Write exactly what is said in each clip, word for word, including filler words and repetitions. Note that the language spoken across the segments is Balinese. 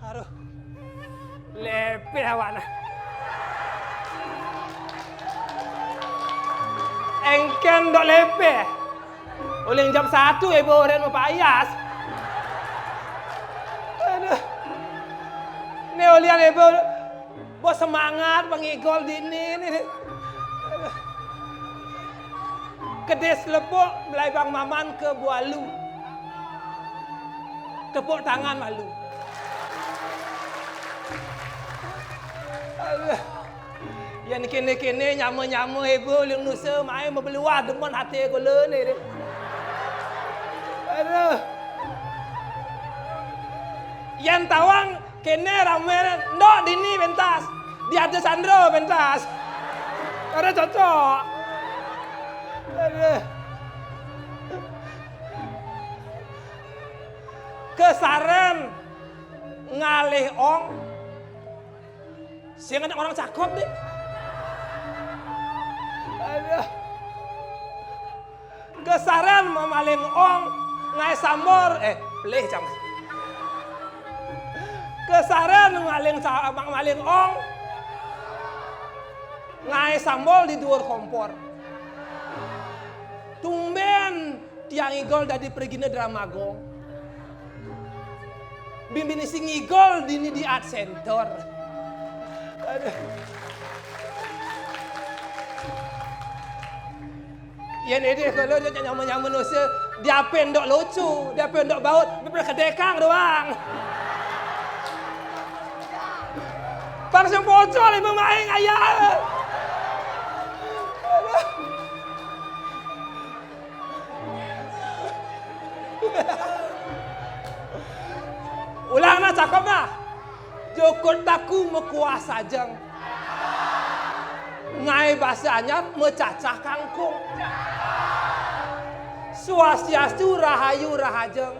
Aduh. Lepe awak nah. Engken dok lepe. Uling jam satu Ebo ren mapayas. Aduh. Ni ulian Ebo. Bos semangat pengigol dini ni. Kedis lepuk, belai bang maman ke bualu. Tepuk tangan malu. Aduh. Yan kene-kene nyama-nyama Ebo uling nusa mai mabeluah demen hati kula ni. Aduh. Yan tawang kene rame ndok dini pentas. Di atas Sandro pentas. Ada cocok. Aduh. Kesaren ngalih ong. Sing ada orang cakep deh. Aduh. Kesaren mamaling ong ngae sambor, eh, pelih jam. Kesaren maling sa-, ma-, maling ong ngae sambor di duur kompor. Tumben tiang igol dadi pragina drama gong. Bimbini sing igol dini di Art Center. Aduh. Yan ede kalau dia nyama-nyama nusa, diape ndok lucu, diape ndok baut, diape kedekang doang. Pang sing pocol ibu main ayah. Ulang nah, cakep nah. Jukut taku makuasa jeng. Ngae basa anyar macacah kangkung. Swastiastu, rahayu rahajeng.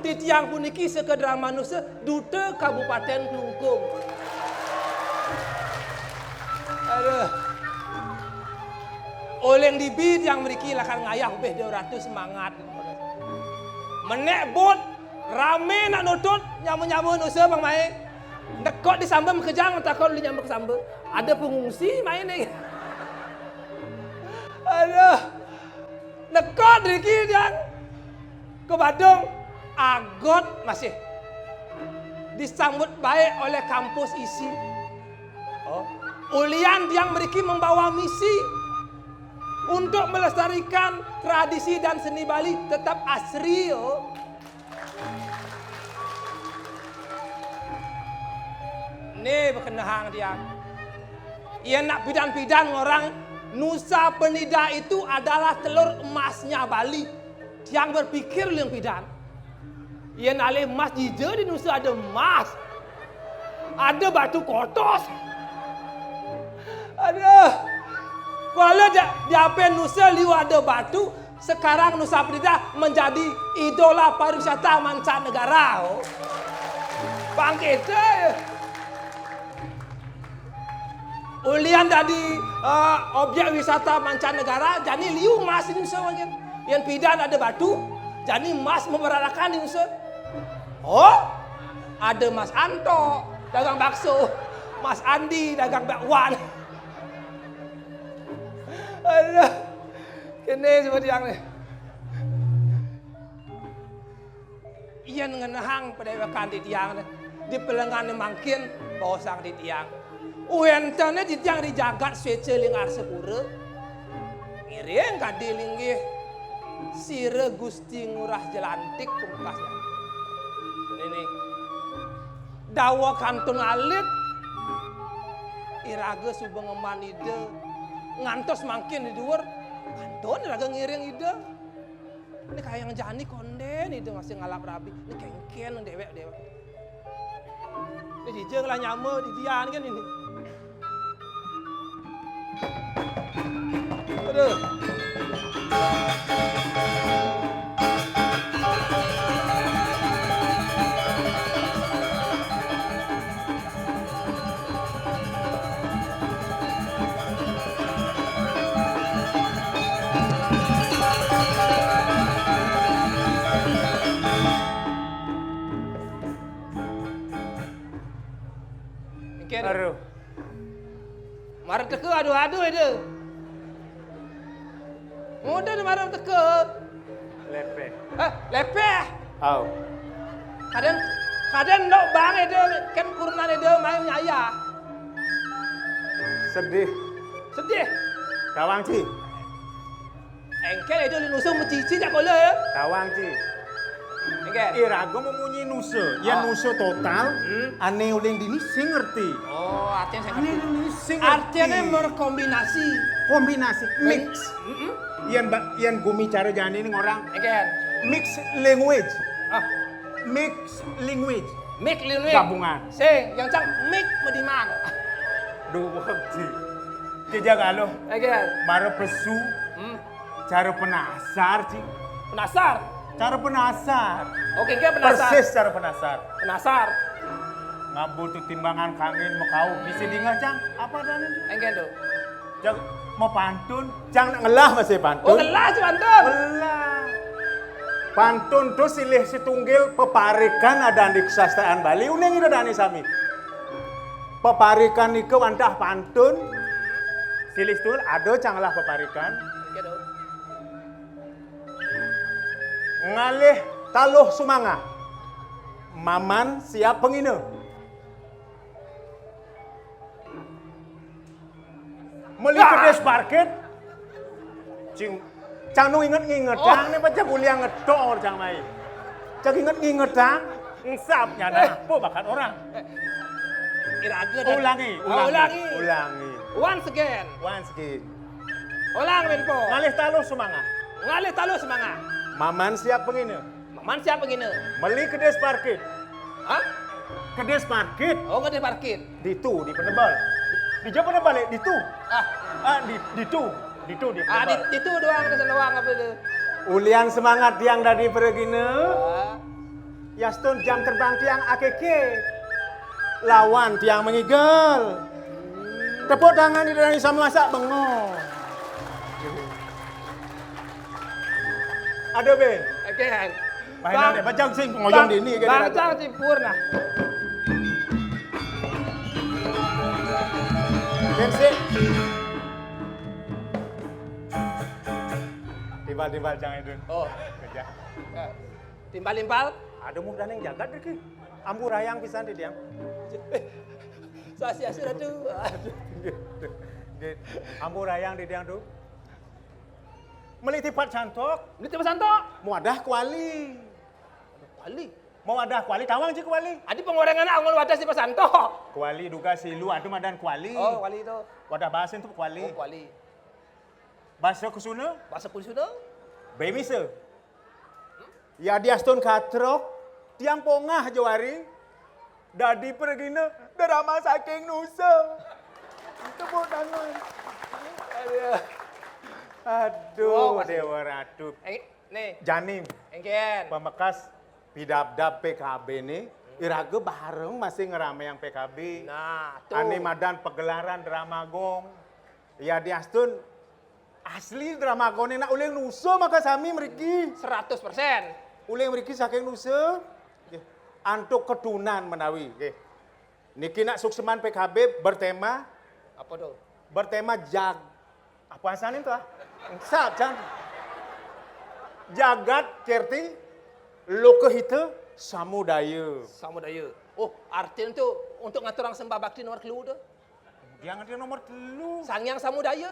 Titiang puniki sekedar manusa, Duta Kabupaten Klungkung. Aduh. Oleng dibi tiang mriki lakar ngayah ubih dua ratus semangat. Menek bot, rame nak nutut, nyama-nyama nusa bang mae. Nekok di samba makejang, takon uli nyama ke samba. Ada pengungsi main ni. Aduh. Nekok driki tiang ke Badung, agot masih disambut baik oleh kampus isi. Oh, ulian tiang mriki membawa misi untuk melestarikan tradisi dan seni Bali tetap asri, oh. Ni bekenehang tiang. Ia nak pidan-pidan ngorang Nusa Penida itu adalah telur emasnya Bali. Tiang berpikir yang pidan. Ia nalih emas jija di Nusa ada emas. Ada batu kotos. Aduh. Kuala ja-, diapen Nusa liu ada batu, sekarang Nusa Penida menjadi idola pariwisata mancanegara. Oh. Bangkit, eh. Ulian dadi, eh, objek wisata mancanegara, jani liu emas di Nusa mangkin. Yang pidan ada batu, jani emas memberadakan di Nusa. Oh, ada Mas Anto, dagang bakso. Mas Andi, dagang bakwan. Aduh. Kene sama tiang ni. Iyan ngenehang padewekan titiang di pelengan mangkin baosang titiang. Wentene titiang di jagat Sweca Lingarsapura. Ngiring kadi linggih sira Gusti Ngurah Jelantik pungkasnya. Nini. Dawa kantun alit. Iraga suba ngemban Ida. Ngantos mangkin di duur. Kantun iraga ngiring Ida. Ini kayang jani konden Ida masih ngalap rabi. Ini kengken dewek-dewek. Ini dijeng lah nyama, didian kan ini. Aduh. Engke, aduh. Mara teka adu-adu ida. Muda mara teka. Lepeh. Hah, lepeh. Au. Kadén, kadén ndok bang ida, kén kurenan ida mai nyayah. Sedih. Sedih. Tawang ci. Engké ida ulih nusa macici jak kala ya. Tawang ci. Engké. Iraga memunyi nusa. Yén nusa total, hmm, ané uling dini sing ngerti. Oh, artinya saya ngerti. Ané uling dini sing ngerti. Artinya berkombinasi. Kombinasi, mix. Mm-mm. Yén ba-, yén gumi cara jani ini ngorang. Engké. Mix language. Ah. Mix language. Mix language. Gabungan. Sing, yang cang mix madiman. Duh, ci. Ci jaga lo. Engké. Mara pesu. Hmm. Cara penasar, ci. Penasar? Cara penasar. Oké, engké penasar. Persis cara penasar. Penasar. Ngaba tu timbangan kangin makauh. Bisi dingeh, cang. Apa adané? Engké tu. Cang mapantun. Cang nak ngelah masih pantun. Oh, ngelah ci pantun. Ngelah. Pantun tu silih situnggil peparikan adan di kesastaan Bali. Uning ida dané sami. Peparikan nika wantah pantun. Silih situnggil ada cang ngelah peparikan. Engké tu. Ngalih taluh sumangah. Maman siap pangina. Meli kedis parkit. Cing, cang nu inget-ngingetang né pacang kuliah ngetor cang mai. Cang inget-ngingetang. Engsap nyana, po bakat orang. Iraga dan ulangi, oh, ulangi, ulangi. Ulangi. Once again. Once again. Ulang, Minpo. Ngalih taluh sumangah. Ngalih taluh sumangah. Maman siap pangina. Maman siap pangina. Meli kedis parkit. Hah? Kedis parkit. Oh, kedis parkit. Ditu, di penebel. Dija penebel, eh, ditu. Ah. Ah, di, ditu. Ditu, di penebel. Ah, di, ditu doang, ada doang apa itu? Ulian semangat tiang dadi pragina. Ah. Yastun jam terbang tiang akéké. Lawan tiang mangigel. Tepuk tangan di dalam sama masak bengong. Ada, Bé. Again. Mainan Bang, deh, bajang sing ngoyong Bang, dini, kan, Bang ada. Cang Cipur, nah. Gengsi. Timbal-timbal, Cang, itu. Oh. Kerja. Eh, timbal-timbal? Ada mudah neng jagat, Riki. Ambu rayang pisan di tiang. Eh, sasi-asi, aduh. Aduh. Nggih. Ambu rayang di tiang, tuh. Meli tipat santok. Meli tipat santok. Mawadah kuali. Kuali. Mawadah kuali, tawang ci kuali. Adi panggorengan anggon wadah si pasantok. Kuali duga silu, adu madan kuali. Oh, kuali itu. Wadah basin tu kuali. Oh, kuali. Basa kusuna? Basa kusuna? Bémisa. Yadiastun katrok, tiang pongah jawari. Dadi pragina drama saking nusa. Tepuk tangan. Aduh. Aduh, oh, masih. Déwa Ratu. Eh, nih. Janim. Engkén. Pamekas pidabdab P K B nih, iraga bareng masih ngerameang P K B. Nah, tuh. Ané madan pagelaran drama gong. Yadiastun asli drama gongé nak uling nusa maka sami mriki. Seratus persen. Uling mriki saking nusa. Nggih. Antuk ketunan menawi, nggih. Niki nak sukseman P K B bertema. Apa tuh? Bertema jag-, apa asané tuh, ah? Sab, Cang. Jagat Kerti Lokahita Samudaya. Samudaya. Oh, artinya tuh untuk ngaturang sembah bakti nomor telu tuh. Dia ngerti nomor telu. Sang Hyang Samudaya.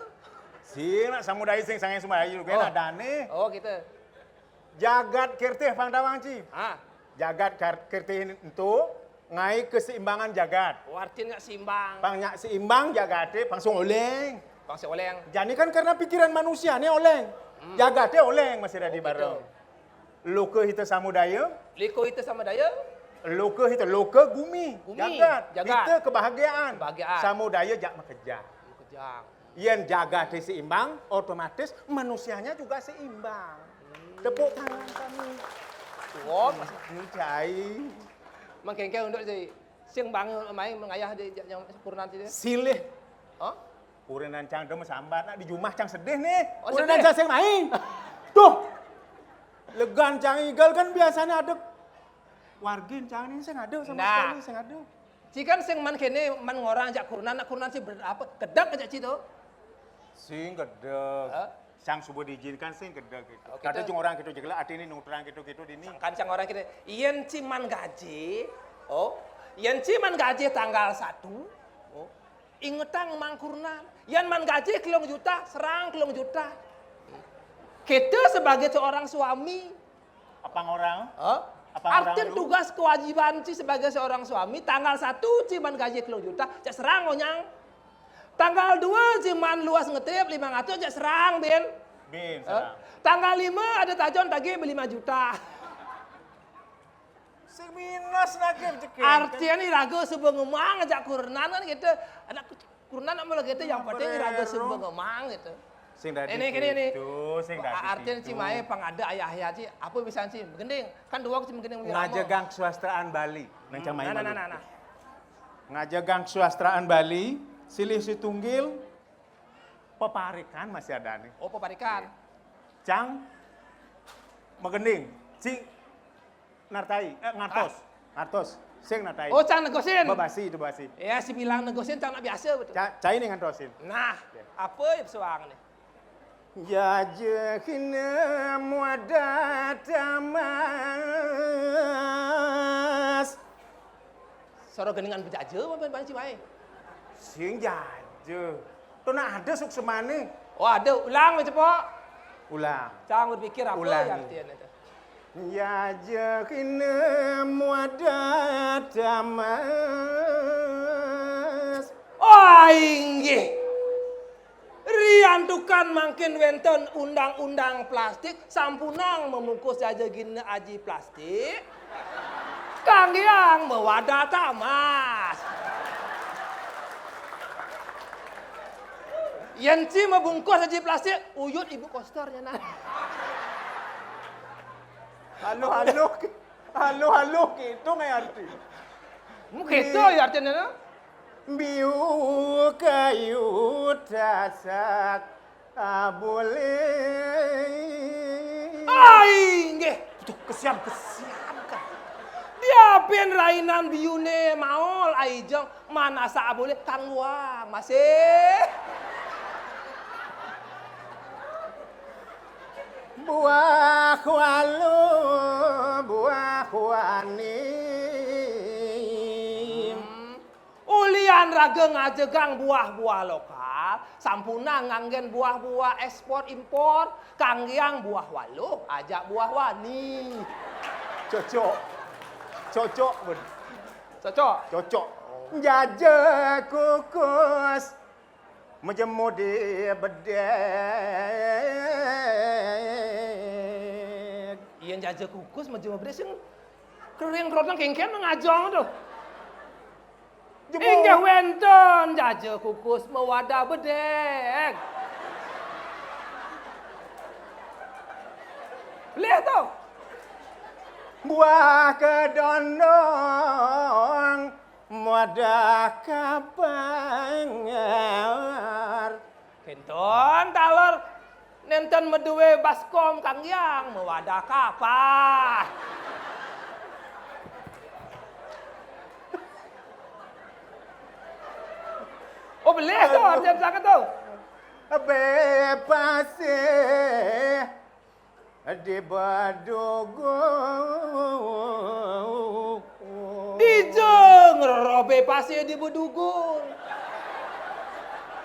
Sing nak samudaya sing Sang Hyang Samudaya juga. Oh. Adané. Oh, gitu. Jagat Kerti pang tawang ci. Ah. Jagat kar-, kerti ento, ngai keseimbangan jagat. Oh, artin nyak seimbang. Pang nyak seimbang jagaté, pang sing oleng. Pang sing oleng. Jani kan karena pikiran manusia né oleng. Hmm. Jagaté oleng masih dadi. Oh, gitu. Bareng. Loka hita samudaya. Loka hita samudaya. Loka hita, loka gumi. Gumi, jagat. Jagat. Hita kebahagiaan. Kebahagiaan. Samudaya jak makejang. Makejang. Yén jagaté seimbang, otomatis manusianya juga seimbang. Hmm. Tepuk tangan kami. Wah, Mas. Ini cai. Mangkéngkén unduk di sing bang mai mengayah di, di, yang kurenan sini. Silih. Hah? Kurenan cang dem sambat, nak di jumah cang sedih nih. Oh, kurenan sedih. Cang sing mai. Tuh. Legan cang igel kan biasanya ada wargin cang ini sing ada sama. Nah. Sekali sing ada. Ci kan sing man kéné, man ngorang jak kurenan, nak kurenan sih ber-, apa, gedeg aja ci to. Sing gedeg. Hah? Sang suba diizinkan sing gedeg gitu. Oh, kadang gitu. Cang orang gitu juga lah, artinya nutrang gitu-gitu dini. Sangkan cang orang gitu. Yén ci man gaji, oh, yén ci man gaji tanggal satu, oh, ingetang mang kurenan. Yén man gaji telung juta, serang telung juta. Kita sebagai seorang suami, apa orang? Hah? Apa orang? Artin lu? Tugas kewajiban ci sebagai seorang suami, tanggal satu ci man gaji telung juta, cak serang onyang. Tanggal dua ci man luas ngetrip lima ratus, cak serang, Bin. Bin, hah? Serang. Tanggal lima ada tajon tagih lima juta. Sing minus lagi, cekeng. Artinya iraga suba ngemang ajak kurenan kan gitu. Anak kurenan apa lagi itu yang penting iraga suba ngemang gitu. Sing dadi. Ini, ini, ini. Gitu, sing dadi. Artinya gitu. Ci mai pang ada ayah-ayah ci, apa bisa ci magending? Kan dua ci magending. Ngajegang kesusastraan Bali. Nang cang mai. Nah, nah, malu. Nah, nah, nah. Ngajegang kesusastraan Bali, silih situnggil, peparikan masih ada nih. Oh, peparikan. Cang magending, sing nartai, eh, ngartos. Ah. Ngartos, sing nartai. Oh, cang negosin. Babasi itu babasi. Ya, si bilang negosin cang nak biasa betul. Ca-, cai nih ngartosin. Nah, oke. Apa ya pesuang nih? Jaja kina muada tamas. Soro geningan bejaja, apa, apa, ci mai? Sing jaja. To nak ada suksemané. Oh, ada. Ulang, cepok. Ulang. Cang berpikir apa. Ulang. Ya artinya itu? Jaja kina muada tamas. Oh, inggih. Riantukan mangkin wénten undang-undang plastik, sampunang membungkus jaja kina aji plastik. Kanggiang mewada tamas. Yén ci mebungkus aji plastik, uyut ibu koster nyanan. Halo, halo. Halo, halo, gitu nggak arti? Mu gitu ya artinya, no? Biu kayu tasak abole. Ai, nggih. Tuh, kesian, kesian kan. Diapin rainan biune maol, ai jeng, manasa abole, kang luang, masih. Buah walu, buah wani. Hmm. Ulian raga ngajegang buah-buah lokal, sampunang nganggén buah-buah ékspor impor, kanggiang buah waluh, ajak buah wani. Cocok. Cocok, Bun. Cocok. Cocok. Jaja kukus. Majemur di bedég. Iya, jaja kukus majemur bedég sing kering rotang kéngkén ngajong to. Jemur. Inggih wénten jaja kukus mewada bedég. Lihat to. Buah kedondong. Madah kabangar. Kénten taler nénten madué baskom kanggiang mawadah kapah. Oh, beli to, artian sanget to. Bé pasih. Di bedugul. Dija ngrerobé pasih di bedugul.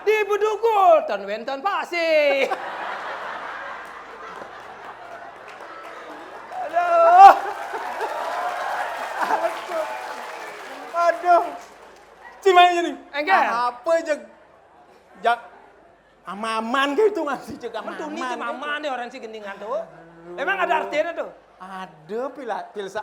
Di bedugul ten wénten pasih. Aduh. Enggak. Apa jeg? Jak amaman gitu masih jeg amaman. Mentuni ke mama nih orang si gendingan tuh. Emang ada artinya tuh? Ada pila pilsa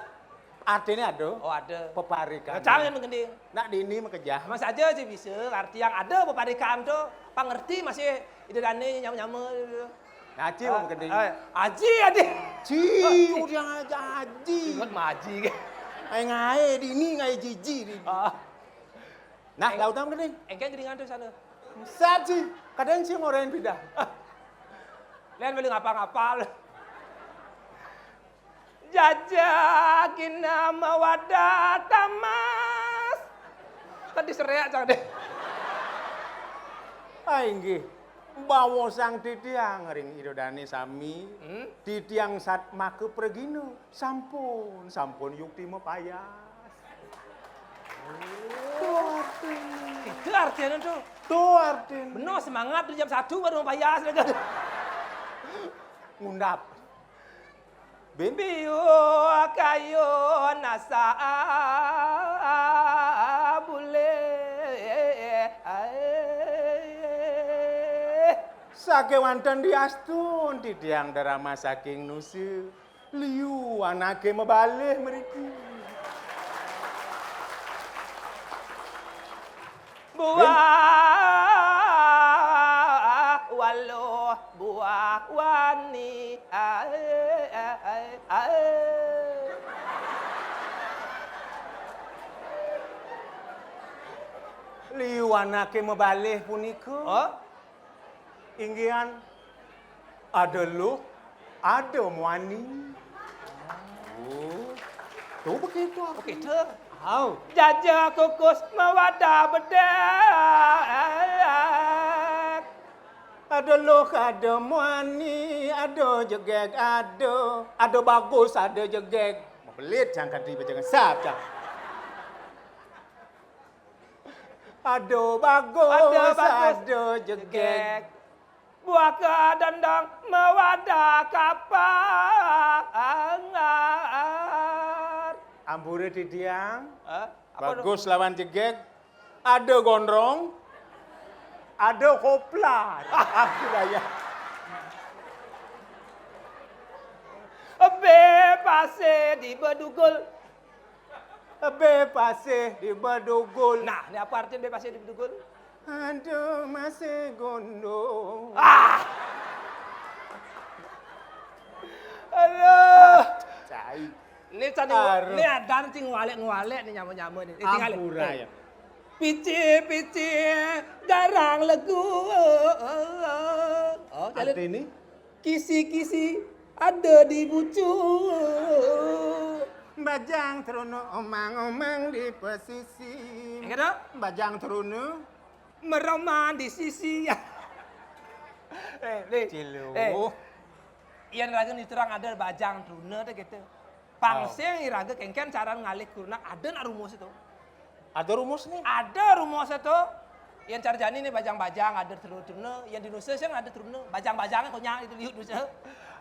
artinya ada. Oh, ada. Peparikan. Jangan menggending. Nak dini makejah. Mas aja sih bisa arti yang ada peparikan tuh. Pangerti masih ida dane nyama-nyama gitu. Ngaji mau menggending. Aji, aji. Ci, udah aja aji. Ingat maji. Ai ngae dini ngae jiji dini. Ah. Nah, lautan gede. Engkeng geringan tuh sana. Sat sih, kadang sih ngorain pindah. Lian beli ngapa-ngapa. Jajagina mawadah tamas. Tadi sereak cang deh. Ah, inggih. Bawa sang titiang ring Ida Dane sami. Hmm? Titiang sat maka pregina. Sampun, sampun yukti mapayas. Tuh artinya. Itu artinya tuh. Tuh artinya. Bener semangat tuh jam satu baru mapayas lagi. Ngundap. Bin. Biu kayu nasa bule. Sakewanten diastun titiang drama saking nusa. Liu anake mabalih mriki. Buah waluh, buah wani. Ae, ae, ae. Liu anake mabalih punika. Oh? Inggihan ada luh, ada muani. Oh. Tuh begitu aku. Begitu. Au. Jaja kukus mawadah bedek. Ada luh, ada muani, ada jegeg, ada. Ada bagus, ada jegeg. Belit jangka di jangan sap, jang. Ada bagus, ada bagus, ada jegeg. Jegeg. Buah kedondong mawadah kapangar. Ampura titiang. Hah? Apa bagus lawan jegeg. Ada gondrong. Ada kopla. Ampura ya. Ebe pasih di bedugul. Ebe pasih di bedugul. Nah, ini apa artinya ebe pasih di bedugul? Aduh, masih gondong. Ah! Aduh. Cai. Ini tadi ini ada nih ngwalek-ngwalek nih nyama-nyama nih. Tinggal. Ampura ya. Pici-pici garang legu. Oh, artinya? Kisi-kisi ada di bucu. Bajang teruna omang-omang di pesisi. Yang kata? Bajang teruna. Meroman di sisi. Eh, Li. Cilu. Eh. Yang lagi nih terang ada bajang teruna deh gitu. Pang sing iraga kengken cara ngalih kurna ada nak rumus itu. Ada rumus nih? Ada rumus itu. Yang cara jani nih bajang-bajang ada teruna, yang di Nusa sing ada teruna. Bajang-bajangnya konyang itu liut Nusa.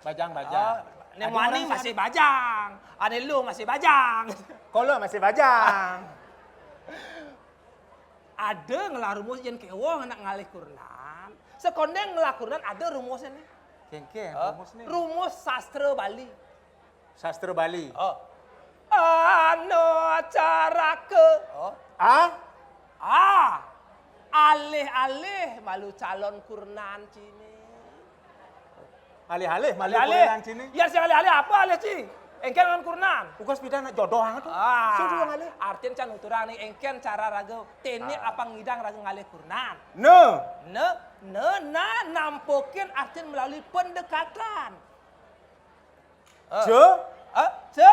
Bajang-bajang. Oh, nih muani masih bajang. Ane lu masih bajang. Kolo masih bajang. Ada ngelah rumus yang kewong anak ngalih kurnan. Sekondeng ngelah kurnan ada rumusnya nih. Kengken rumus nih. Rumus sastra Bali. Sastra Bali. Oh. Anu caraka. Oh. Ah? Ah. Alih-alih malu calon kurnan cini. Alih-alih malu kurnan cini. Ya, si alih-alih apa alih ci? Engken lawan kurnan. Ugas pidana jodoh anget tuh. Ah. Sing suka ngalih. Artin can uturang nih engken cara raga teknik apa ngidang raga ngalih kurnan. Ne. Ne, ne, na, nampokin artin melalui pendekatan. Eh. Ce? Eh, ce?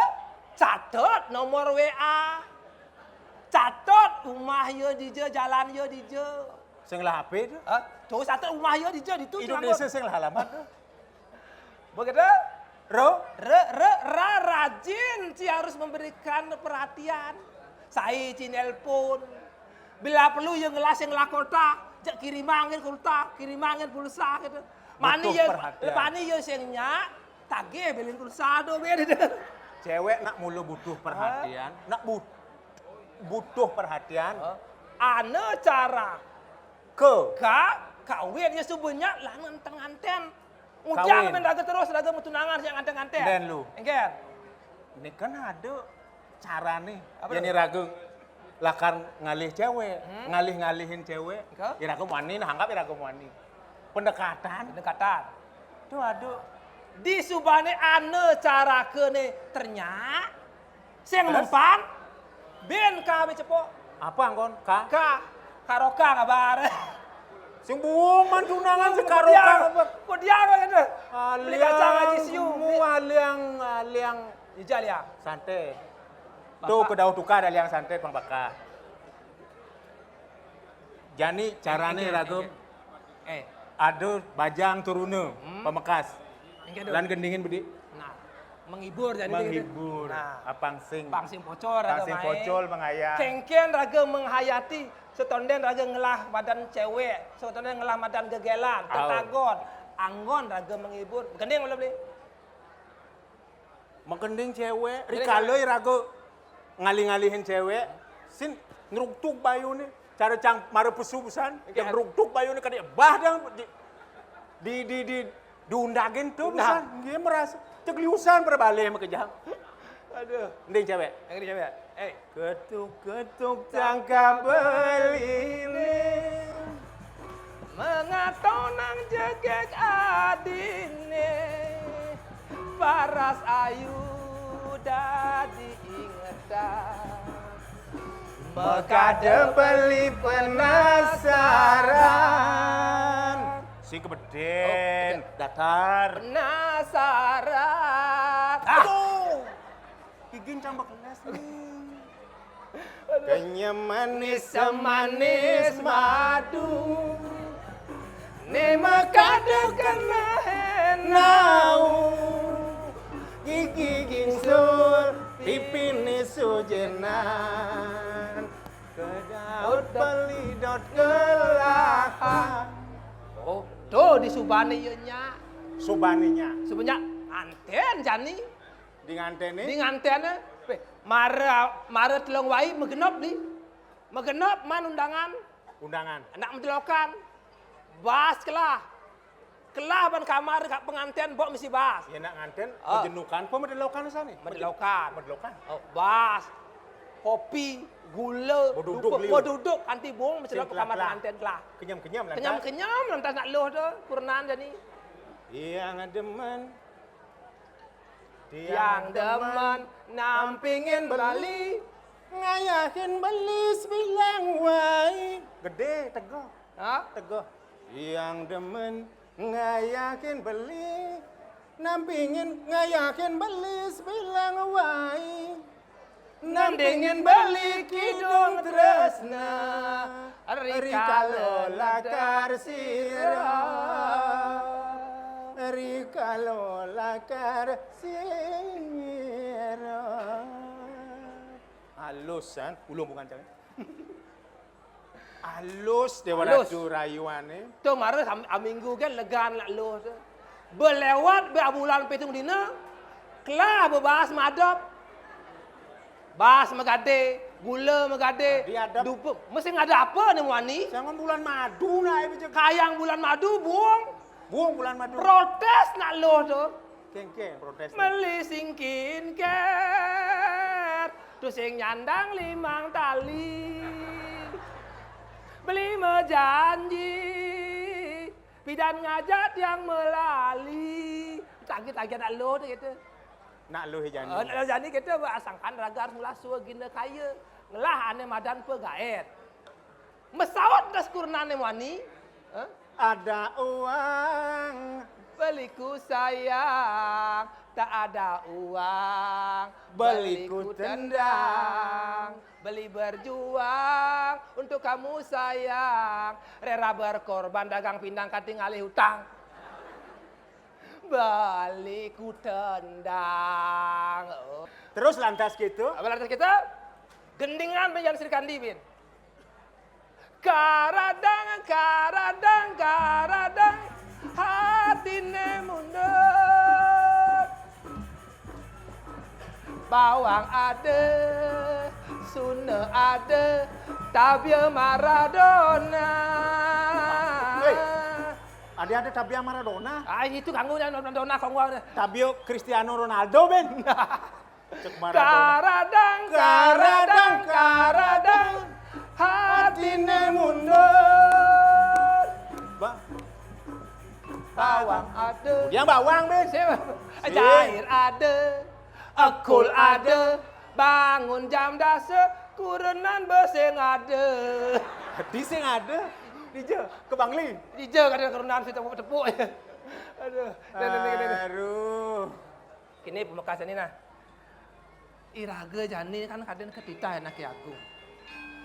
Catet nomor W A. Catet rumah ya dija, jalan ya dija. Sing lah H P tu? Eh, tuh catet rumah ya dija ditu. Indonesia sing lah alamat tu. Begitu? Ro? Re, re, ra, rajin ci harus memberikan perhatian. Saya ci nelpon. Bila perlu ya ngelas yang lah kota, cek kirimangin kota, kirimangin pulsa gitu. Mani ya, mani ya sing nyak, tagih bilin pulsa do beda. Cewek nak mulu butuh perhatian, nak but, butuh perhatian. Hah? Ana cara ke ka kawin ya suba nya lan nganten-nganten. Ngudiang kawin. Mén raga terus raga matunangan sing nganten-nganten. Dén lu. Engken. Né kan ada carané. Apa yén tuh? Raga lakar ngalih céwék, hmm? Ngalih-ngalihin céwék. Engké? Iraga muani, nah anggap iraga muani. Pendekatan. Pendekatan. Tuh ada. Di subané ana caraké né ternyak. Sing terus? Mempan, bin kami cepok. Apa anggon? Ka? Ka, karoka ngabar. Sing buung man tunangan sing karoka. Kudiang, kudiang gitu. Beli kacang aji siu. Aliang, aliang. Ija liang. Santé. Tuh kedauh tukar aliang santé pang bakal. Jani carané raga. Eh. Ada bajang turuna, hmm, pamekas. Engké ada. Lan gendingin bedi. Nah, menghibur jani. Menghibur. Nah. Apang sing. Pang sing pocol raga. Pang sing pocol mangayah. Kéngkén raga menghayati, setondén raga ngelah madan céwék, setondén ngelah madan gegélan, tetagon, anggon raga menghibur. Gending belum nih? Magending céwék, rikala iraga ngalih-ngalihin céwék, sing nrugtug bayuné, cara cang mara pesu pisan, yang nrugtug bayuné kadé bah dang di, di, di, di, diundagin tuh pisan. Nggih, merasa cegliusan pada balih makejang. Aduh. Ending céwék. Ending céwék. Eh. Ketuk-ketuk tangkap beliné. Mengatonang jegég adiné, paras ayu dadi ingetan. Makada beli penasaran. Sing kebedén, oh, datar. Penasaran. Ah. Aduh. Gigin cambek les nih. Kenyem manis semanis madu. Ni makada kena henau. Gigi gingsur, pipi ni sujenan. Kedaut beli dot kelahan. Oh, tuh di subané ya nya. Subané nya. Subané nya anten jani. Di nganténé? Di nganténé. Wéh, mara, mara telung wai magenep di. Magenep man undangan. Undangan. Nak madelokan. Bas kelah. Kelah ban kamar ka pengantén bok misi bas. Ya nak ngantén, ah, majenukan apa madelokan sané? Madelokan. Madelokan. Oh, bas. Kopi, gula, mau duduk, dupa, mau duduk, kanti bung, macelok kamar pengantén kelah. Kenyam-kenyam lantas. Kenyam-kenyam lantas nak luh tu, kurenan jani. Iya, ngademen. Tiang demen nampingin beli, ngayahin beli sebilang wai. Gedé, teguh. Hah? Teguh. Tiang demen ngayahin beli, nampingin ngayahin beli sebilang wai. Nandingin beli kidung tresna, rikala lakar sira, rikala lakar sira. Halus, kan? Ulung bukan cang. Alus Déwa Ratu rayuané. Tuh mara sam-, aminggu kan legan nak luh tu. Beléwat be abulan pitung dina, kelah bebahas madep. Bahas magadé, gula magadé, dupa. Mesti ngada apa né muani? Sangon bulan madu nak, eh, becek. Kayang bulan madu, buung. Buung bulan madu. Protes nak luh tu. Kéngkén protes. Meli sing kinkér, tusing nyandang limang tali. Beli majanji, pidan ngajak tiang melali. Tagih-tagih nak luh tu gitu. Nak luh jani. Eh, nak luh jani gitu, asangkan raga harus ngelah sua gina kaya. Ngelah ané madan pegaét. Mesaut das kurenané muani. Eh? Ada uang. Beliku sayang, tak ada uang. Beliku tendang. Beli berjuang untuk kamu sayang. Rela berkorban dagang pindang kanti ngalih utang. Beliku tendang. Oh. Terus lantas gitu? Apa lantas gitu? Gendingan bin Jan Sri Kandi bin. Karadang, karadang, karadang, hatiné mundut. Bawang ada, suna ada, Tabia Maradona. Hei, ada ada tabia Maradona. Ah, itu kanggo Maradona kanggo. Tabia Cristiano Ronaldo, Ben. Cek Maradona. Karadang, karadang, karadang, hatiné mundur. Ba- Bawang ada. Dia bawang, Ben. Siapa? Sing. Cair ada. Ekul ada. Bangun jam dasa, kurenan besing ada. Di sing ada. Dija, ke Bangli. Dija kada kurenan si tepuk-tepuk. Aduh. Aduh. Kini pamekasné nah. Iraga jani kan kadén katitah Anaké Agung.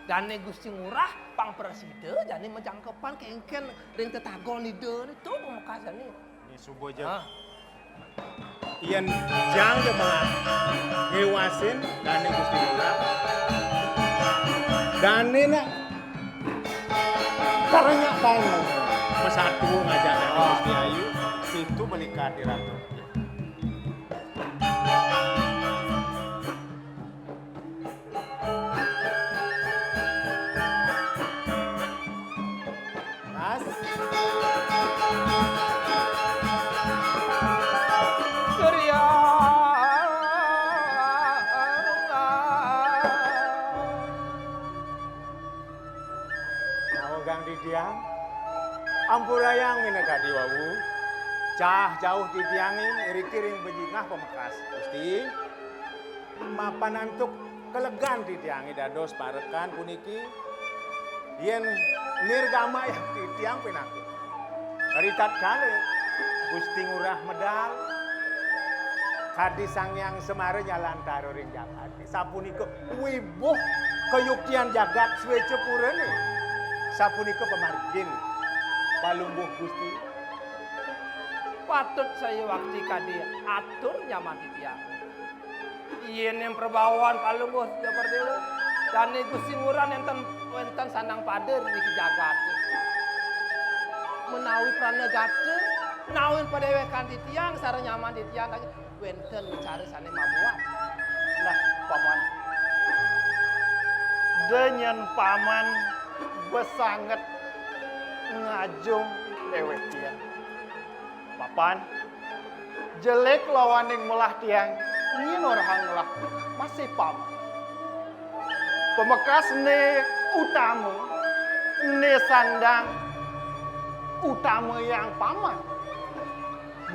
Dané Gusti Ngurah pang prasida jani majangkepan kéngkén ring tetagon Ida né to pamekas jani. Ini suba ja. Ah. Yén jang ja malah ngiwasin dané Gusti Ngurah. Dané nak karanya kain masatu ngajak dané Gusti Ayu. Situ balikan di ratu. Mas. Surya. Nawegang titiang, ampurayang minakadi wau. Cah jauh titiangé iriki ring bejingah pamekas. Gusti, mapan antuk kalegan titiangé dados parekan puniki, yén nirgamayang titiang pinaka. Ritatkala Gusti Ngurah medal, kadi Sang Hyang Semara nyalantara ring jagaté. Sapunika wibuh kayuktian jagat Swécapurané. Sapunika pamargin Palungguh Gusti. Patut sayuwakti kadi atur nyaman titiang. Yéning prabawan Palungguh Jabardéwa, dané Gusti Ngurah nénten wénten sandang pada ring jagat. Menawi pranagata, menawi padéwékan titiang, sareng nyaman titiang, wénten wicara sané mabuat. Nah, Paman. Da nyén Paman basanget ngajum déwék tiang. Papan, jelék lawaning melah tiang, nginorahang melah masih Paman. Pamekasné utama, né sandang utama yang Paman.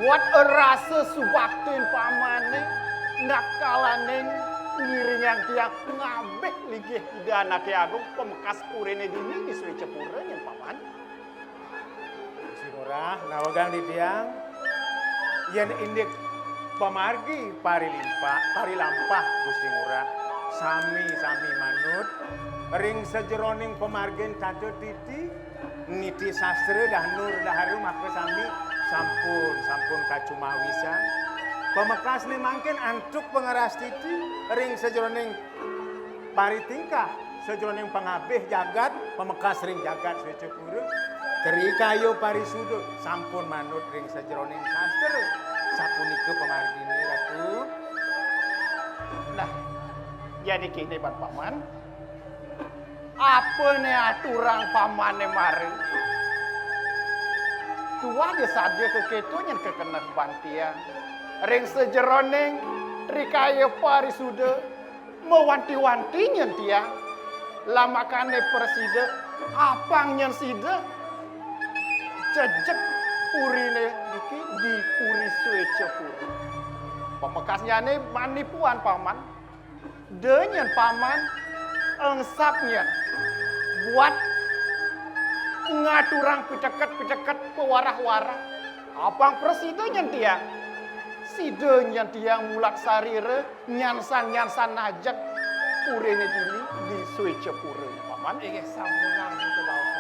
Buat rasa subaktin Pamané, natkalaning ngiringang tiang ngabih linggih Ida Anaké Agung, pamekas puriné dini di Swécapura nyén Paman. Gusti Ngurah, nawegang titiang, yén indik pamargi parilimpa-, parilampah Gusti Ngurah, sami-sami manut ring sajeroning pamargin tata titi, niti sastra, dahnur daharum, maka sami sampun, sampun kacumawisan. Pamekasné mangkin antuk pangrastiti ring sajeroning paritingkah, sajeroning pangabih jagat, pamekas ring jagat Swécapura. Tri Kaya Parisuda sampun manut ring sajeroning sastra. Sapunika pamarginé, Ratu. Nah, jadi kéné ban Paman. Apa né aturang Pamané mara? Tuah ja sadia kakéto nyén kakeneh ban tiang. Ring sajeroning Tri Kaya Parisuda, mawanti-wanti nyén tiang, lamakané prasida, apang nyén sida, jejeg puriné niki di Puri Swécapura. Pamekasnyané manipuan Paman, da nyén Paman, engsap nyén, buat ngaturang piteket-piteket pawarah-warah, apang prasida nyén tiang, sida nyén tiang mulat sarira, nyansan-nyansan ajeg puriné dini di Swécapura, Paman. Inggih sampunang kita baos.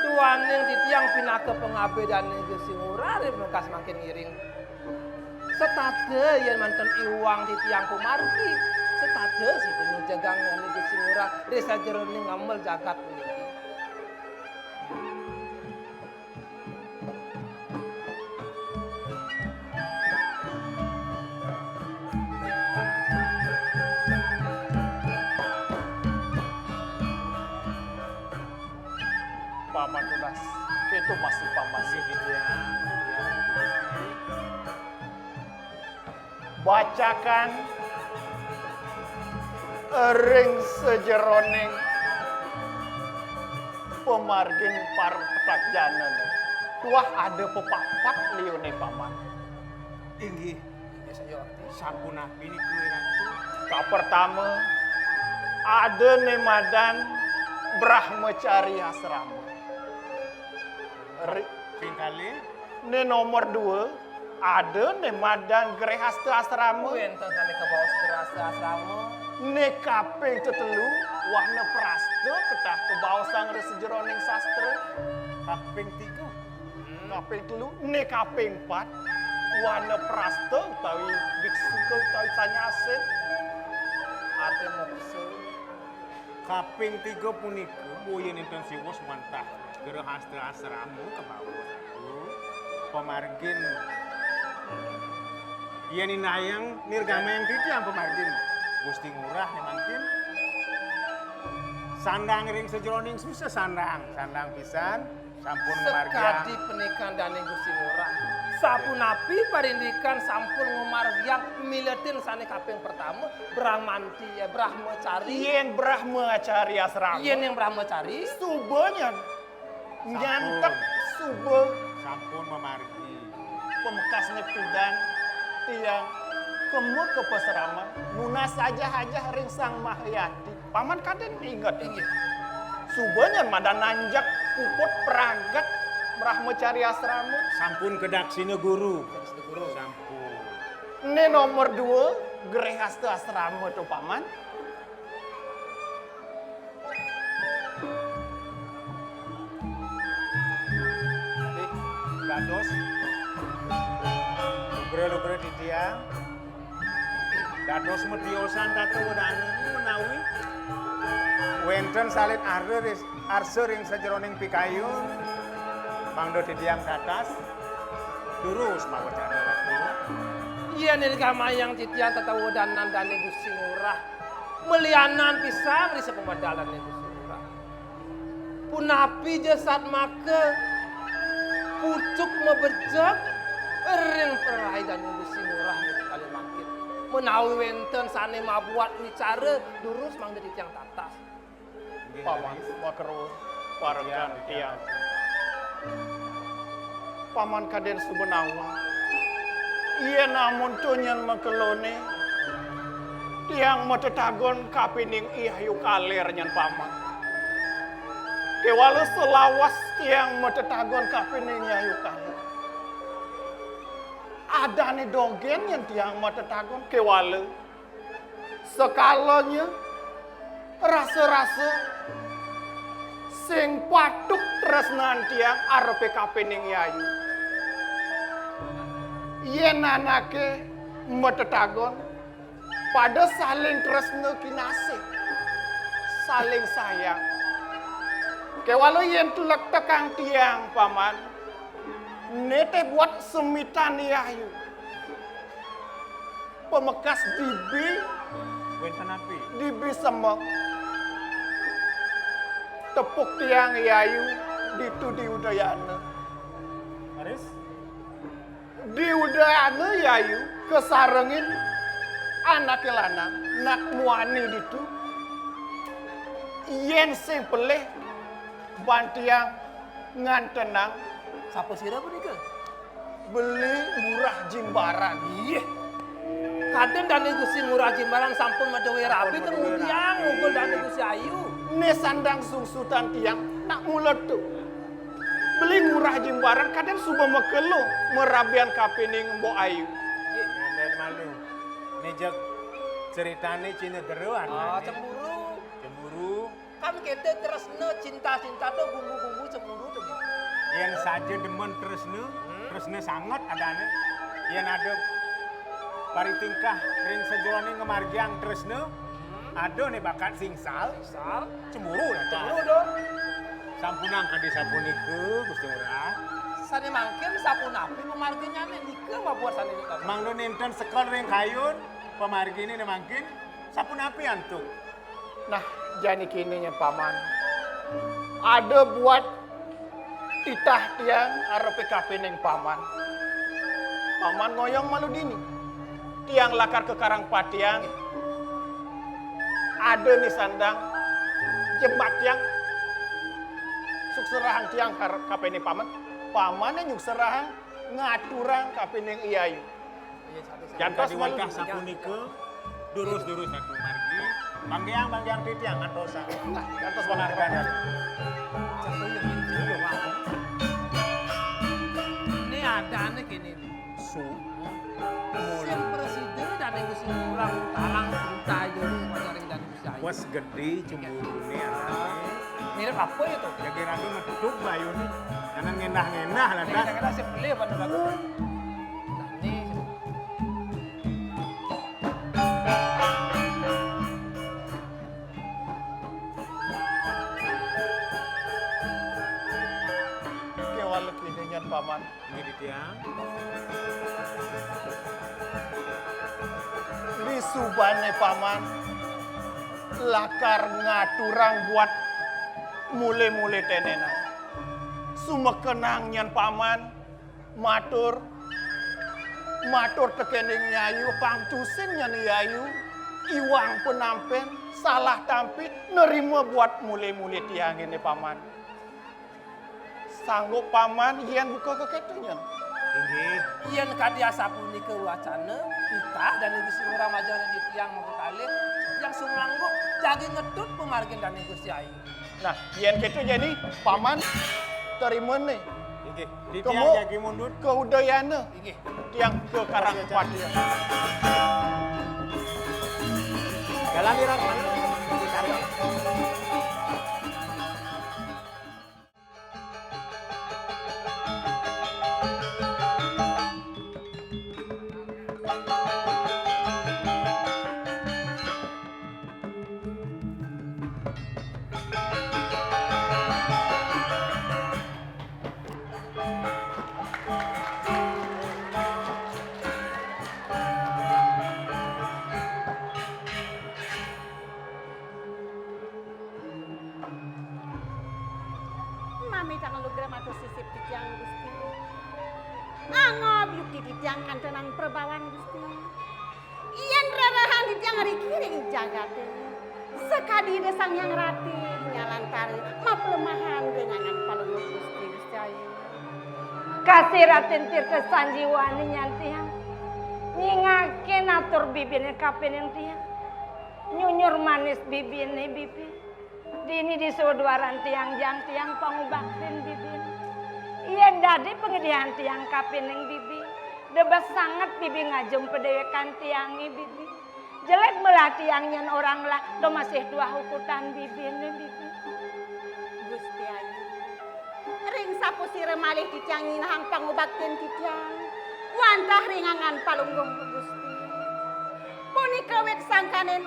Duaning titiang pinaka pangabih dané Gusti Ngurah, ri pamekasné mangkin ngiring. Setata yén manten iwang titiang pamargi, setata sida nyejegang dané Gusti Ngurah, ri sajeroning ngamel jagat puniki. Masih paman. Bacakan ring sajeroning pamargin para petakjana. Tuah ada pepapat liuné, Paman. Inggih. Inggih, Sri Ratu. Sapunapi nika, Ratu? Kapertama, ada né madan Brahmacari Asrama. Ri- Ping kalih? Né nomor dua, ada né madan Grehasta Asrama. Wénten sané kabaos Grehasta Asrama. Né kaping tetelu, wanaprasta ketah kabaosang ring sajeroning sastra. Kaping tiga? Hmm. Kaping telu, né kaping pat, wanaprasta utawi biksu utawi sanyasin. Arti moksa. Kaping tiga punika, boya nénten siwos wantah Grehasta Asrama kabaos. Pamargin. Yén indayang nirgamayang titiang pamargin Gusti Ngurah né mangkin. Sandang ring sajeroning susah, sandang, sandang pisan. Sampun margiang. Sakadi pandikan dané Gusti Ngurah. Sapunapi parindikan sampun ngamargiang miletin sané kaping pertama, Brahmanti, ya, Brahmacari. Yén Brahmacari Asrama. Yén yang Brahmacari. Suba nyan. Sampun. Nyantek suba. Sampun mamargi. Pamekasné pidan tiang kema ka pasraman, nunas ajah-ajah ring Sang Mahayati. Paman kadén inget. Inggih. Suba nyan madan nanjak puput pragat Brahmacari Asrama. Sampun kadaksina guru. Kadaksina guru. Sampun. Né nomor dua, Grehasta Asrama to, Paman. Dados lugra-lugra titiang. Dados matiosan tata wedana menawi wénten salin arsa ring, arsa ring sajeroning pikayun, mangda titiang tatas durus mawacana, Ratu. Yén nirgamayang titiang tata wedanan dané Gusti Ngurah, malianan pisan ring sapamedalané Gusti Ngurah. Punapi ja satmaka pucuk mabejek ring prarayan Gusti Ngurah nika kalih mangkin. Menawi wénten sané mabuat wicara, durus mangda titiang tatas. Paman, Makruh, parekan tiang. Paman kadén suba nawang. Yén amonto nyen makeloné, tiang matetagon kapining I Ayu Kalir nyen, Paman. Kéwala salawas tiang matetagon kapining I Ayu Kalir, adané dogén nyen tiang matetagon, kéwala sakalanya rasa-rasa sing patuh tresnan tiang arepé kapining I Ayu. Yén anaké matetagon, pada saling tresna kinasih, saling sayang. Kéwala yén tlektekang tiang, Paman, né té buat semitan I Ayu. Pamekas dibi. Wénten napi? Dibi semek. Tepuk tiang I Ayu ditu di Udayana. Raris? Di Udayana I Ayu kasarengin anaké lanang, Nak Muani ditu. Yén sing pelih ban tiang ngantenang. Sapa sira punika? Beli Ngurah Jimbaran. Ih. Kadén dané Gusti Ngurah Jimbaran sampun madué rabi, sampun madué rabi, té ngudiang ngugul dané Gusti Ayu. Né sandang sungsutan tiang nak mula tu. Beli Ngurah Jimbaran kadén suba makelo marabian kapining Mbok Ayu. Ih. Nén malu. Né jeg ceritané cina jero. Oh, anané cemburu. Cemburu. Kan kéto tresna, cinta-cinta to, bumbu-bumbu cemburu to, gitu. Yén saja demen tresna, hmm, tresna sanget adané. Yén ada paritingkah ring sajeroning ngamargiang tresna, hmm, ada né bakat singsal, singsal, cemburu lah. Cemburu dong. Sampunang kadi sapunika, Gusti Ngurah. Sané mangkin sapunapi pamarginyané nika mabuat sané nika? Mangda nénten sekel ring kayun, pamarginé né mangkin sapunapi antuk? Nah, jani kéné nyen, Paman. Ada buat Titah tiang arepe kapining Paman. Paman ngoyong malu dini. Tiang lakar ka Karang Patian. Ada ni sandang jemak tiang. Sukserahang tiang kar-, kapining Paman. Pamane nyukserahang ngaturang kapining I Ayu. Jantos malu. Sapunika, durus-durus atu margi. Banggiang-banggiang titiang atosan. Nah, jantos penghargaan. Ini ada nih kini. Su. Sing presiden dan yang sing kurang tarang, entah aja nih, pacaring dan Wes gedé cemburuné anaké. Mirip apa itu? Ya kira tuh ngeduk bayuné. Jangan ngendah-ngendah lah, ini dah. Kira-kira sih beli apa tuh, Bang? Nah, ini. Kéwala kéné nyan Paman. Nggih, titiang. Lisubane Paman lakar ngaturang buat mule-mule tenenan. Sumekenang nyan Paman, matur, matur tekening Yayu, pangtusin nyan Yayu, iwang penampen, salah tampi, nerima buat mule-mule tiang ini, Paman. Sanggup Paman yén buka kekéto nyan? Inggih. Yén kadi asapunika wacana, titah dané Gusti Ngurah Majeng ring titiang makakalih, titiang sumanggup jagi ngetut pamargin dané Gusti Ayu. Nah, yén kéto jani Paman tarimané. Inggih. Titiang jagi mundut. Ka Udayana. Inggih. Tiang ka Karang Patian. Jalan irang mana? Mami tangan lugra matur sisip titiang Gusti. Angob yukti titiang kantenang perbawan Gusti. Yén rerahan titiang riki ring jagaté, sakadi Ida Sang Hyang Ratih nyalantara maplemahan ring angan Palungguh Gusti, Gusti Ayu. Kasih Ratin Tirta Sanjiwani nyan tiang, nyingakin atur bibiné kapining tiang. Nyunyur manis bibiné, bibi. Dini di suduaran tiang jang tiang pangubaktin bibi. Yén dadi pangedihan tiang kapining bibi, debes sanget bibi ngajum padéwékan tiangé bibi. Jelek melah tiang nyén orang lah, da masih tuah ukutan bibiné bibi. Gusti Ayu. Ring sapasira malih titiang nyinahang pangubaktin titiang wantah ring angan Palungguh Gusti. Punika wit sangkaning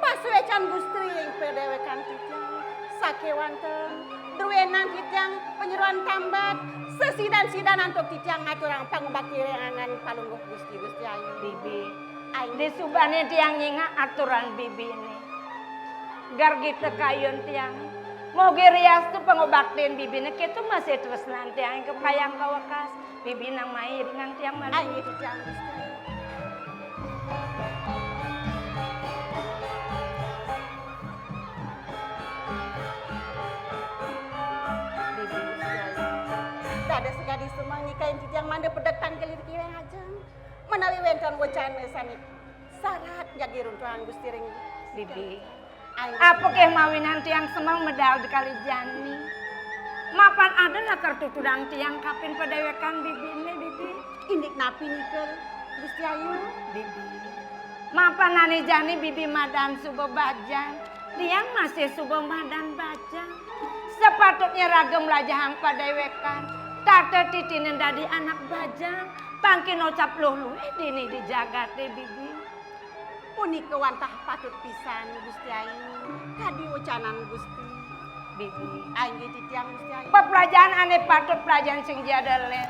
pasuécan Gusti ring padéwékan titiang. Sakéwanten druénang titiang panyeroan tambat, sesidan-sidan antuk titiang ngaturang pangubakti ring angan Palungguh Gusti, Gusti Ayu. Bibi. Ayu. Disubané tiang nyingak aturan bibiné. Gargita kayun tiang. Mogi riastu pangubaktin bibiné kéto masih tresnan tiang ka kayang kawekas. Bibi nang mai ringan tiang malu. Ayu, tiang. Bibi, dados sakadi semeng nikain titiang mangda pedek tangkil ring kiweng ajeng. Menawi wénten wacana sané sarat jagi runtuhang Gusti ring. Bibi. Ayu. Apa ké mawinan tiang semeng medal di kali jani? Mapan ada lakar tutudang tiang kapin padéwékan bibiné, Bibi. Indik napi nika, Gusti Ayu? Bibi. Mapan ané jani bibi madan suba bajang, tiang masih suba madan bajang. Sapatutnya raga mlajahang padéwékan, tata titiné dadi anak bajang, pang kinocap luh-luhé dini di jagaté, Bibi. Punika wantah patut pisan, Gusti Ayu, kadi wecanan Gusti. Bibi. Inggih titiang, Gusti Ayu. Peplajahan ané patut plajahan sing jadalén.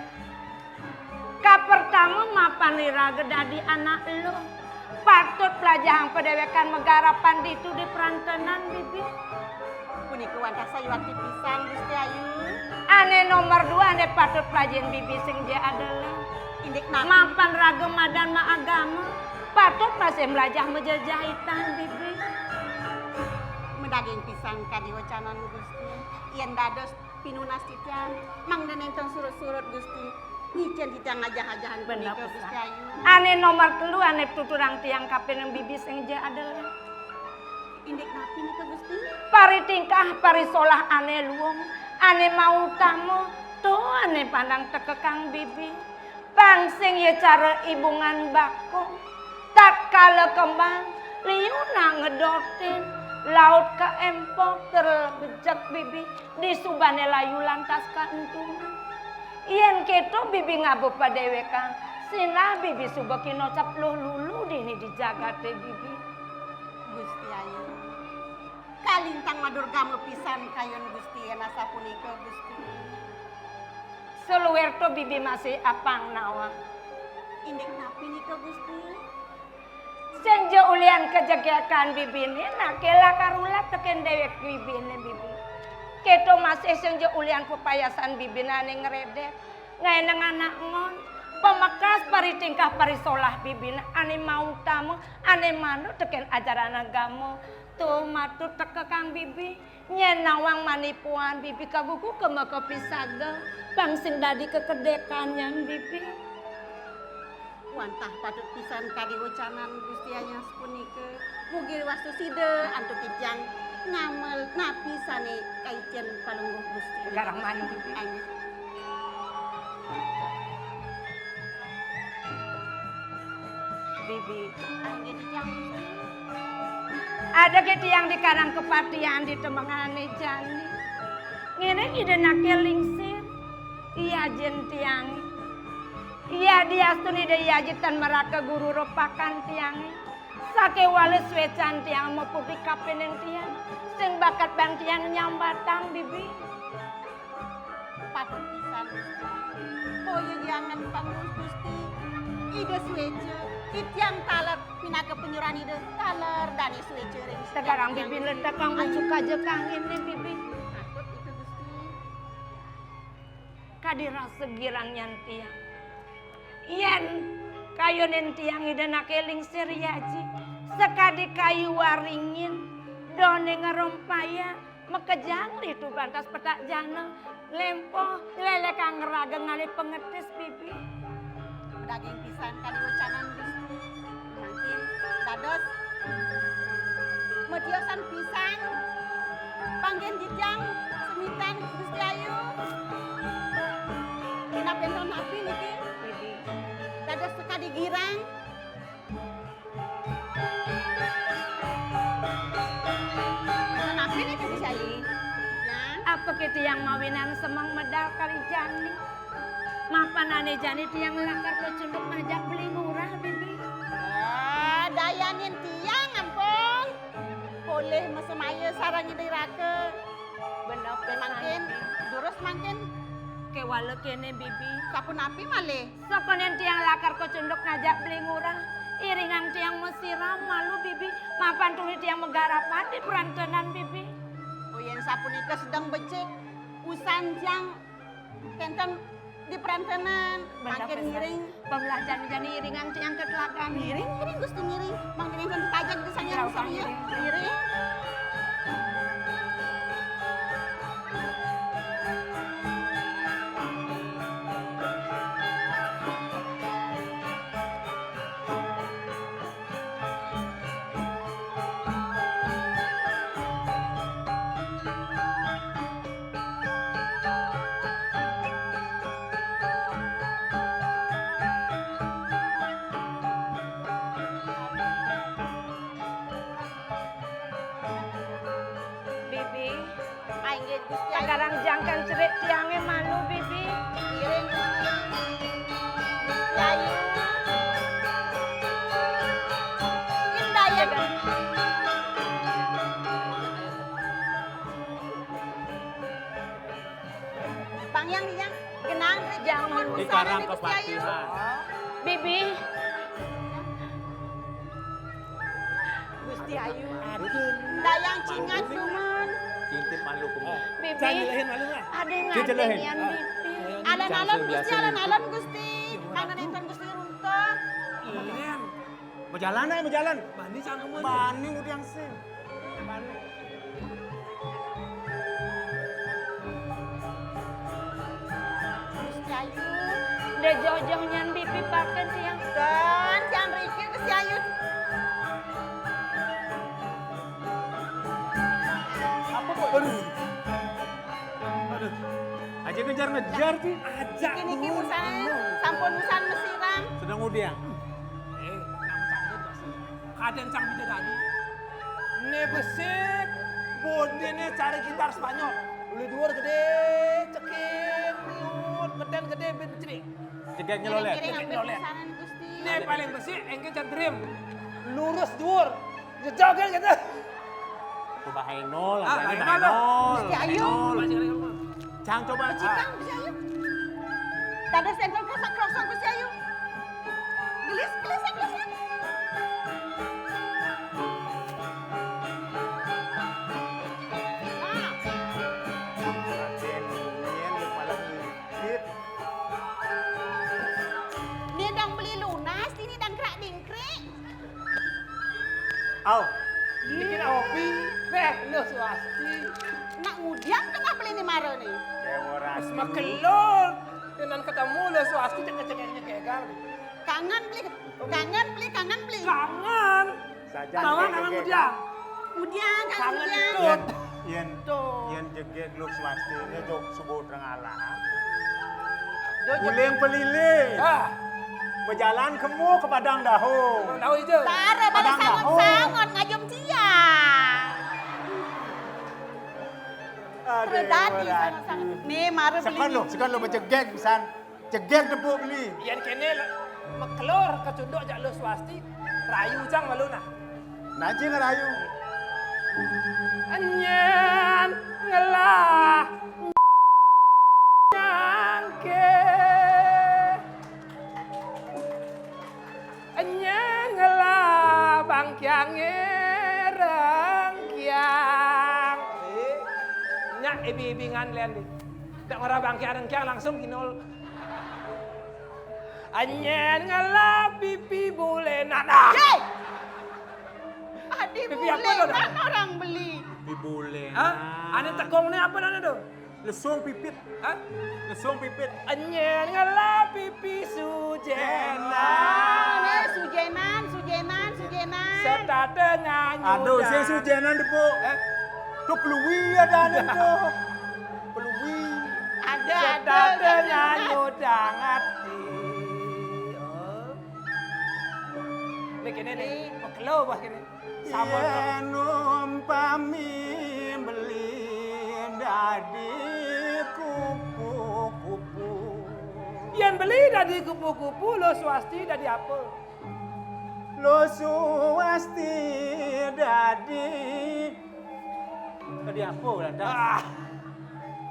Kapertama, mapan iraga dadi anak luh, patut plajahang padéwékan magarapan ditu di prantenan, Bibi. Niku wantah sayuwakti pisan, Gusti Ayu. Ané nomer dua, ané patut plajahin bibi sing ja adalah indik napi? Mapan raga madan maagama, patut masih mlajah majejahitan, bibi. Madaging pisan kadi wecanan Gusti. Yén dados pinunas titiang, mangda nénten surut-surut, Gusti. Nyicén titiang ajah-ajahan punika, Gusti Ayu. Ané nomer telu, ané tuturang tiang kapining bibi sing ja adalah. Indik napi nika, Gusti? Paritingkah parisolah ané luung, ané mautama, to ané pandang tekekang bibi. Pang sing ya cara ibungan bakung. Tatkala kembang, liuna ngedotin, laut kaémpok, terlebejek bibi, disubané layu lantas kaentungan. Yén kéto bibi ngaba padéwékan, sinah bibi suba kinocap luh lulu dini di jagaté bibi. Gusti Ayu, kalintang madurgama pisan kayun Gusti yén asapunika, Gusti. Saluir to bibi masih apang nawang. Indik napi nika, Gusti? Sing ja ulian kajegegan bibiné, naké lakar ulat tekén déwék bibiné, bibi. Kéto masih sing ja ulian pepayasan bibiné ané ngredek. Ngaénang anak ngon, pamekas paritingkah parisolah bibiné ané mautama, ané manut tekén ajaran agama. To matut tekekang bibi. Nyén nawang manipuan bibi kagugu kema kapisaga, pang sing dadi kekedékan nyan bibi. Wantah patut pisan kadi wecanan Gusti Ayu sapunika. Mugi wastu sida antuk titiang ngamel napi sané kaicén Palungguh Gusti. Garang mani, bibi. Ayo. Bibi. Inggih, titiang Gusti. Ada ké tiang di Karang Kepatihan di temengané jani. Ngiring Ida naké lingsir. Iya jin tiang. Iya diastun Ida Iya Aji tan maraka guru repakan tiang. Sakéwala suécan tiang maputih kapining tiang. Sing bakat bang tiang nyambatang, bibi. Patut pisan, Gusti. Boya jangan pangurus Gusti. Ida suéca, titiang taler pinaka penyuran Ida, taler dané suéca ring. Tegarang bibi letak kang ujuk aja kang ini, bibi. Patut itu, Gusti. Kadi rasa girang nyan tiang. Yén kayunin tiang Ida naké lingsir ya, Ji. Sakadi kayu waringin, doné ngerompaya, makejang ritu bantas petak jana, lempoh, nglélekang raga ngalih pangetis, bibi. Daging pisan kadi wecanan Gusti. Mangkin dados matiosan pisan. Panggih titiang semeton Gusti Ayu. Kinapénton napi niki? Dados sakadi girang. Napi niki, Gusti Ayu? Apa ké tiang mawinan semeng medal kali jani? Mapan ané jani tiang lakar kacunduk ngajak Beli Ngurah, bibi. Ah, dayanin tiang ampun. Polih masemaya sareng Ida Raka. Bener pisan, mangkin, bibi. Durus mangkin. Kéwala kéné, bibi. Sapunapi malih? Sakonén tiang lakar kacunduk ngajak Beli Ngurah. Iringang tiang masiram malu, bibi. Mapan tuni tiang magarapan di perantenan, bibi. Oh, yén sapunika sedeng becik. Usan tiang Kénten di perantenan, bener, mangkin pisan. Ngiring. Pamlah jani-jani iringan tiang ka telaga. Ngiring, ngiring, Gusti, ngiring. Mangkin kénten tajak di sanggar. Ngiring, Gusti, ngiring. Ngiring. Bibi. Inggih, Gusti Ayu. Sekarang jangkan cerik tiangé malu, Bibi. Ngiring. Gusti Ayu. Indah ya. Bang Yang, Yang. Genang, jangan di Karang Gusti Ayu. Kepatihan. Bibi. Gusti Ayu. Aduh. Dayang cingat dumun. Ngintip malu kamu. Bibi. Jangan nyelehin malu lah. Ada yang ada nian, Bibi. Alon-alon Gusti, alon-alon Gusti. Mana nenten Gusti Runta? Kalian. Mau jalan, ayo, mau jalan. Bani jangan kamu. Bani udah yang sih. Bani. Gusti Ayu, udah jauh-jauh nian Bibi pakai tiang. Dan, tiang rikir Gusti Ayu. Apa kok? Aduh. Aduh. Aja ngejar-ngejar sih. Aja. Niki urusan sampun urusan mesiran. Sedang udiang. Eh, nang canggut masih. Kadang cang bidadari. Ne besik, bodine cari gitar Spanyol. Uli duur gede, ceking, miut, ngeden gede, ben cerik. Jegeg nyelolet. Jegeg nyelolet. Ne paling besik, engke jadrim. Lurus duur, jejogel gitu. Coba Hainol, ah, Hainol. Gusti Ayu. Cang coba. Cang, Gusti Ayu. Tadi sendal kesak-kerosak Gusti Ayu. Gelis, gelis, gelis. Nah. Raden, Yen, malah ngintip. Dia dang beli lunas, ini dang krak dingkrik. Au. Bikin kopi. Beh, lu swasti. Nak ngudiang tengah beli ni mara ni. Dewa Ratu. Makelor. Dengan ketemu lu swasti cek-cek kegal. Kangen beli, kangen beli, kangen beli. Kangen. Saja. Mama kangen ngudiang. Ngudiang, kangen ngudiang. Yen, yen, yen jegeg lu swastine jok subuh terang alam. Guling pelilih. Ah. Bejalan kemu ke Padang Dahung. Padang Dahung itu. Tara balik sangon-sangon ngajum cia. Aduh, terdadi sangon-sangon. Nih, mara beli. Sekan lo, sekan lo bejegeg pisan. Jegeg tepuk beli. Yen kene mekelor kecunduk jak lo swasti. Rayu cang malu nah. Naji ngerayu. Enyen ngelah nyangke. Enyen ngelah bangkiange rengkiang. Eh, nyak ibi-ibingan lian di. Dak ngora bangkiang rengkiang langsung kinul. Enyen ngelah pipi bule nadah. Hei! Adi pipi apa bule tuh, dah? Orang beli. Pipi bule. Hah? Ane tekong ne apa nane tuh? Lesung pipit. Hah? Lesung pipit. Enyen ngelah pipi sujenan. Ah, ne sujenan, sujenan, sujenan. Setate nganyu. Aduh, sing sujenan depuk. Eh? Tuh pelui ada ane tuh. Pelui. Ada, ada. Setate nganyu dang ati. Oh. Ini kene nih, pekelo bah kene. Sabar. Yen umpami beli dadi kupu-kupu. Yen beli dadi kupu-kupu, lo swasti dadi apa? Lo swasti dadi, dadi apa, Belanda? Ah.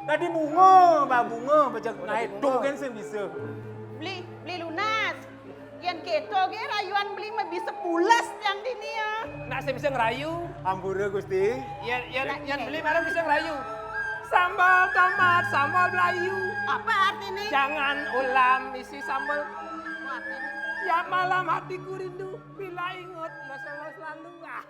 Dadi bunga, bah bunga, bejek naik tuh kan sing bisa. Beli, beli lunas. Yen keto ge rayuan beli mah bisa pules yang dini ya. Nak sing bisa ngerayu. Ampura, Gusti. Yen, yen, yen beli mana bisa ngerayu. Sambal tomat, sambal belayu. Apa artinya? Jangan ulam isi sambal. Apa artinya? Tiap malam hatiku rindu bila ingat masa lalu. Ah.